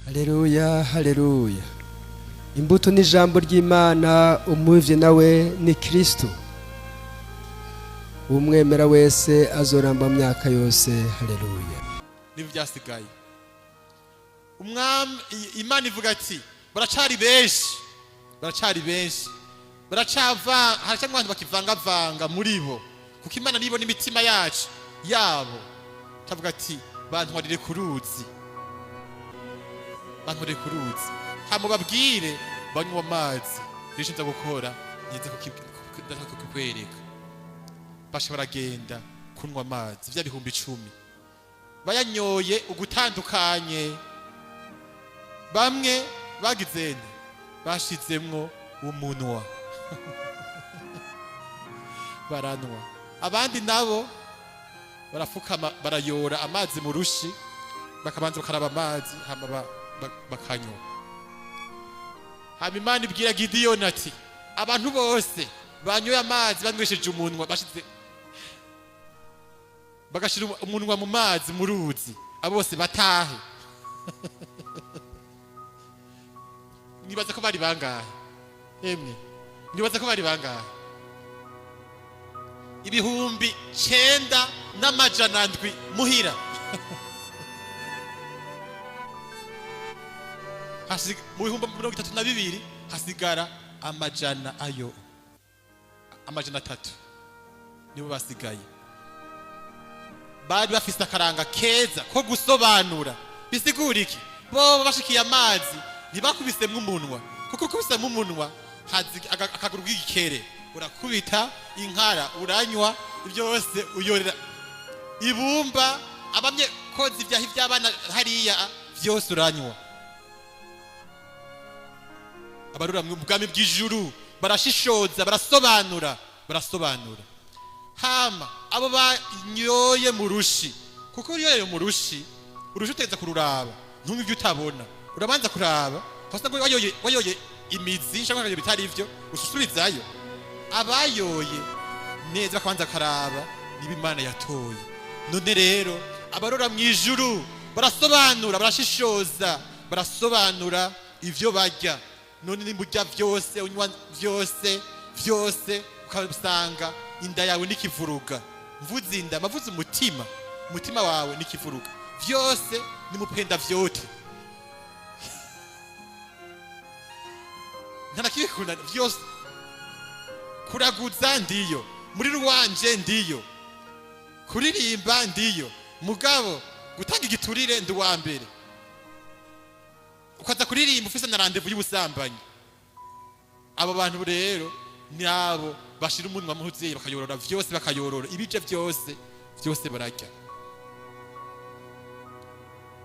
Haleluya, haleluya. Imbuto ni ijambo ry'Imana, umuvye nawe ni Kristo. Umwemera wese azoramba mu myaka yose. Haleluya. Nibyo byasigaye. Umwami Imana ivuga ati: "Baracari benshi, baracari benshi, baracava, haracamwo abantu bakivangavanga muri bo," kuko Imana nibona imitima yacu yabo. Tavuga ati: "Bantwarire ku ruzi, bantwarire ku ruzi, hama babwire banywa amazi. Rero nza gukora nza kukikwereka." Basha baragenda kunywa amazi, vya 10,000 bayanyoye ugutandukanye. Bamwe bagize nte? Bashizemwo umunwa baranwa, abandi nabo barafukama barayora amazi mu rushi, bakabanza bakaraba amazi, hama bakanywa. Hama Imana ibwira Gidiyoni ati: "Abantu bose banyoye amazi banywesheje umunwa, bashize bagashira umunwa mu mazi mu ruzi, abo bose batahe." Nibaza ko bari bangahe? Emwe, nibaza ko bari bangahe? 9700 muhira. Mu 32,000 hasigara amajana ayo 300, nibo basigaye. Bari bafise akaranga keza ko gusobanura. Bisigura iki? Bo bashikiye amazi ntibakubisemwo umunwa, kuko ukubisemwo umunwa hazi akaguru k'igikere, urakubita inkara, uranywa byose, uyorera ibumba, abamye koza ibyahi by'abana hariya, byose uranywa. Abarura mu bwami bw'ijuru barashishoza, barasobanura, barasobanura. Hama abo banyoye mu rushi, kuko uyoye mu rushi, urushi utegeza kururaba, ntumwe ibyo utabona, urabanza kuraba, hasa ngo wayoye, wayoye imizi cyangwa wayoye bitari ivyo, ususubizayo. Abayoye neza bakabanza karaba niba Imana yatoye. None rero abarora mu ijuru barasobanura, barashishoza, barasobanura ivyo barya. None nimba urya vyose, unywa vyose vyose, ukabisanga inda yawe n'ikivuruga, mvuze inda mavuze umutima, umutima wawe n'ikivuruga, vyose nimupenda vyote, ntanakibikunda vyose. Kuraguza ndiyo, muri rwanje ndiyo, kuririmba ndiyo, mugabo gutanga igiturire ndi uwa mbere. Ukaza kuririmba ufise na rendez-vous y'ubusambanyi. Abo bantu rero ni abo bashira umunwa mu huzeye, bakayorora vyose, bakayorora ibice vyose vyose bararya.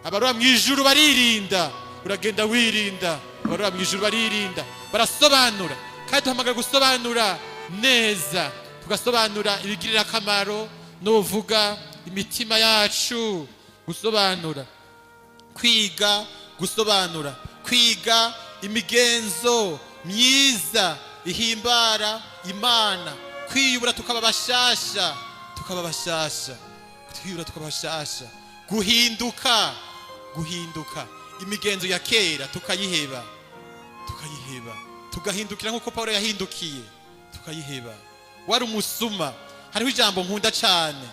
Abarora mu ijuru baririnda, uragenda wirinda. Abarora mu ijuru baririnda, barasobanura, kandi duhamagara gusobanura neza, tugasobanura ibigirira akamaro n'uvuga imitima yacu. Gusobanura, kwiga gusobanura, kwiga imigenzo myiza ihimbara Imana, kwiyubura tukaba bashasha, tukaba bashasha, twiyubura tukaba bashasha, guhinduka, guhinduka imigenzo ya kera tukayiheba, tukayiheba, tugahindukira nk'uko Paulo yahindukiye, tukayiheba. Wari umusuma, hariho ijambo nkunda cyane,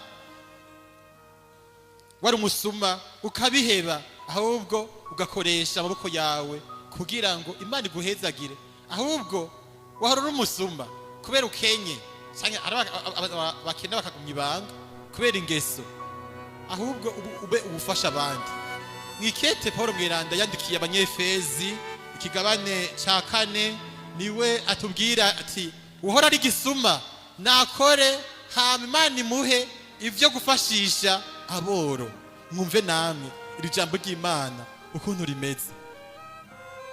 wari umusuma ukabiheba, ahubwo ugakoresha amaboko yawe kugira ngo Imana iguhezagire. Ahubwo wahora uri umusuma kubera ukenye, canke hari abakene bakagumya ibanga kubera ingeso, ahubwo ube ubufasha abandi. Mwikete Paul Mweranda yandikiye Abanyefezi, ikigabane ca 4, niwe atubwira ati: "Uhora ari gisuma nakore, hama Imana imuhe ivyo gufashisha aboro." Mwumve namwe iri jambo ry'Imana ukuntu rimeze: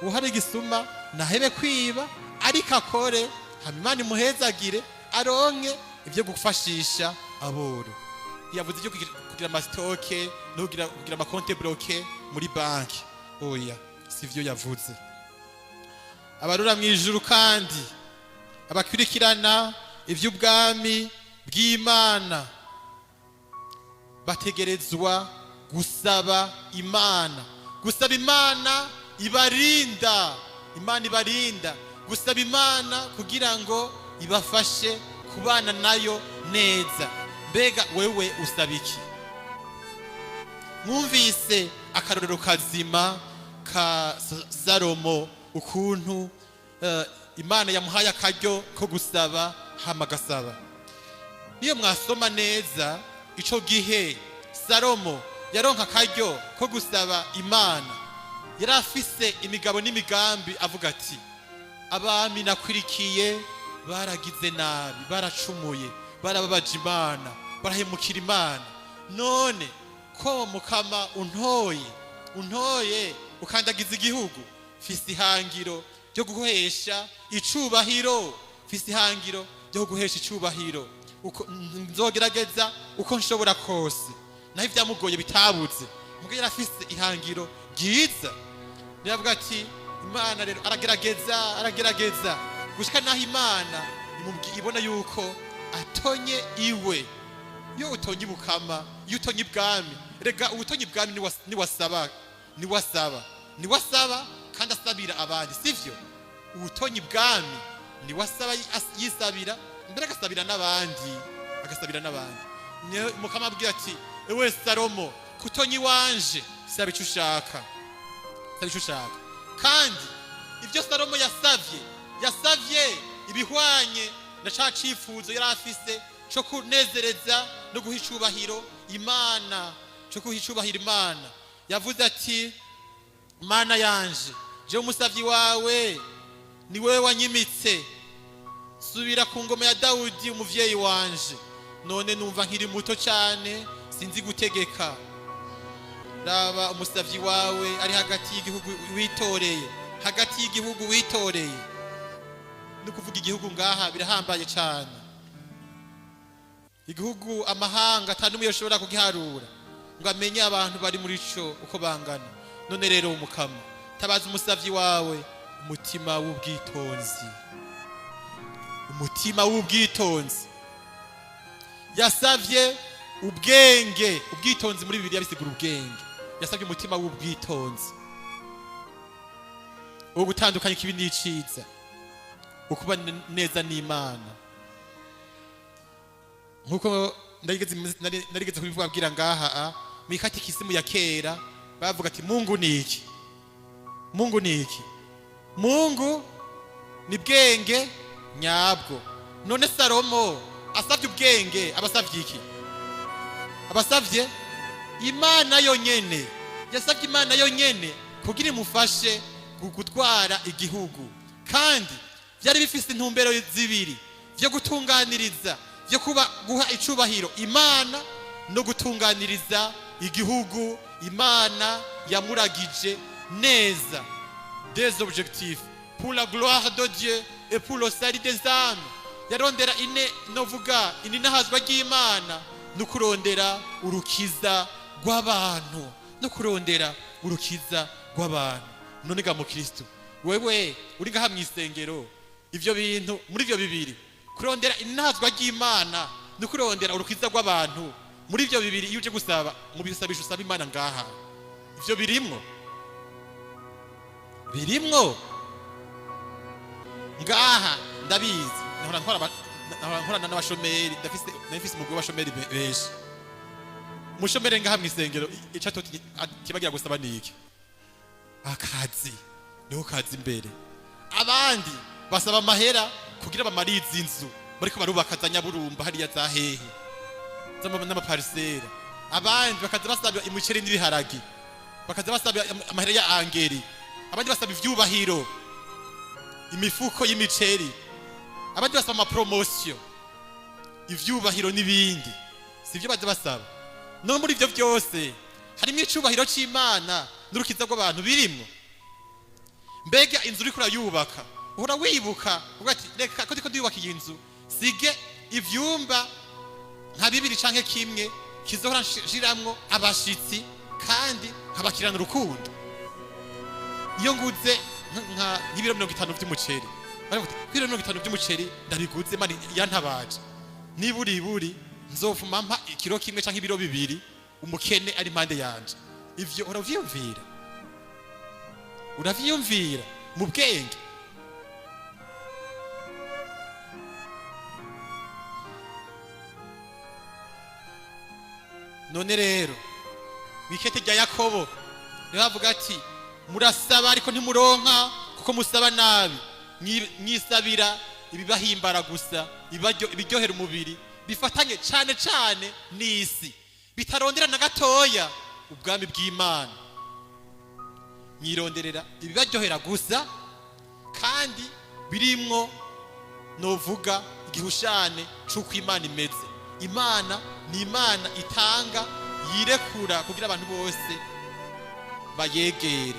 uhari igisuma nahebe kwiba, ariko akore, hama Imana imuhezagire, aronke ivyo gufashisha aboro. Yavuze ibyo kugira amastoke no kugira amakonte bloke muri banki, oya, sivyo yavuze. Abarura mu ijuru kandi abakurikirana ivy'ubwami bw'Imana bategerezwa gusaba Imana. Gusaba Imana ibarinda, Imana ibarinda, gusaba Imana kugira ngo ibafashe kubana nayo neza. Mbega wewe usaba iki? Mwumvise akarorero kazima ka Salomo, ukuntu Imana yamuhaye akaryo ko gusaba, hama agasaba. Niyo mwasoma neza, ico gihe Salomo yaronka akaryo ko gusaba Imana, yari afise imigabo n'imigambi, avuga ati: "Abami nakwirikiye baragize nabi, baracumuye, barababaje Imana, barahemukira Imana. None ko Mukama untoye ukandagiza igihugu, mfise ihangiro ryo guhesha icubahiro, mfise ihangiro ryo guhesha icubahiro. Uko nzogerageza uko nshobora kose." Naho ibyamugoye bitabuze, mugo yari afise ihangiro ryiza. Niyo ati Imana rero, aragerageza, aragerageza gushika naho Imana ibona yuko atonye iwe. Iyo utonye ibukama, iyo utonye ibwami, rega ubutonye ibwami niwasaba, niwasaba, niwasaba kandi asabira abandi, sivyo? Ubutonye ibwami niwasaba, yisabira mbere, agasabira n'abandi, agasabira n'abandi. Niyo Mukama abwira ati: "Ewe Salomo, kutonye iwanje, saba icyo ushaka, saba icyo ushaka." Kandi ibyo Salomo yasavye, yasavye ibihwanye na ca cifuzo yari afise co kunezereza no guha icubahiro Imana, co guha icubahiro Imana. Yavuze ati: "Mana yanje, jewe umusavyi wawe, ni wewe wanyimitse, subira ku ngoma ya Dawudi umuvyeyi wanje. None numva nkiri muto cyane, sinzi gutegeka. Raba umusavyi wawe ari hagati y'igihugu witoreye, hagati y'igihugu witoreye." Ni ukuvuga igihugu ngaha birahambaye cyane, igihugu amahanga atanu yoshobora kugiharura ngo amenye abantu bari muri co uko bangana. "None rero Umukama, tabaza umusavyi wawe umutima w'ubwitonzi, umutima w'ubwitonzi." Yasavye ubwenge. Ubwitonzi muri Bibiliya bisigura ubwenge. Yasabye umutima w'ubwitonzi, wo gutandukanya ikibi n'iciza, ukuba neza n'Imana. Nkuko narigeze kubibabwira ngaha, mu ikatikisimu ya kera bavuga ati: "Mungu ni iki? Mungu ni iki? Mungu ni bwenge nyabwo." None Salomo asavye ubwenge, abasavye iki? Abasavye Imana yonyene. Yasavye Imana yonyene kugira imufashe gutwara igihugu, kandi byari bifise intumbero zibiri vyo gutunganiriza, vyo kuba guha icubahiro Imana no gutunganiriza igihugu Imana yamuragije neza. Des objectifs pour la gloire de Dieu et pour le salut des âmes. Yarondera ine novuga ininahazwa ry'Imana no kurondera urukiza rw'abantu, no kurondera urukiza rw'abantu. None ga mukristo, wewe uri ngaha mw'isengero, ivyo bintu, muri ivyo bibiri, kurondera inahazwa ry'Imana no kurondera urukiza rw'abantu, muri ivyo bibiri, iyo uje gusaba, mu bisabisho usaba Imana ngaha, ivyo birimwo? Birimwo ngaha? Ndabizi, nahora nkorana n'abashomeri, ndafise, ndafise umugwi w'abashomeri benshi. Umushomeri ngaha mw'isengero, ico atibagira gusaba ni iki? Akazi niho kaza imbere. Abandi basaba amahera kugira bamarize inzu bariko barubaka za Nyaburumba hariya, za hehe, n'amaparisera. Abandi bakaza basaba imiceri n'ibiharagi, bakaza basaba amahera ya engrais. Abandi basaba ivyubahiro, imifuko y'imiceri. Abandi basaba ama promotion, ivyubahiro n'ibindi. Sivyo baza basaba? No muri ivyo vyose harimo icubahiro c'Imana n'urukiza rw'abantu birimwo. Mbega inzu uriko urayubaka, uhora wibuka uvuga ati: "Reka ko ndiko ndiyubaka iyi nzu, sige ivyumba nka bibiri canke kimwe kizohora nshiramwo abashitsi kandi nkabakirana urukundo"? Iyo nguze nk'ibiro 50 vy'umuceri, baravuga ati: "Ibiro 50 vy'umuceri ndabiguze, Mani yantabaje, niburi buri nzovuma mpa ikiro kimwe canke ibiro 2 umukene ari impande yanje." Ivyo uravyiyumvira? Uravyiyumvira mu bwenge? None rero mw'ikete rya Yakobo niho havuga ati: "Murasaba ariko ntimuronka kuko musaba nabi. Mwisabira ibibahimbara gusa, ibiryohera umubiri, bifatanye cane cane n'isi, bitarondera na gatoya ubwami bw'Imana. Mwironderera ibibaryohera gusa kandi birimwo novuga igihushane c'uko Imana imeze. Imana ni Imana itanga, yirekura kugira abantu bose bayegere."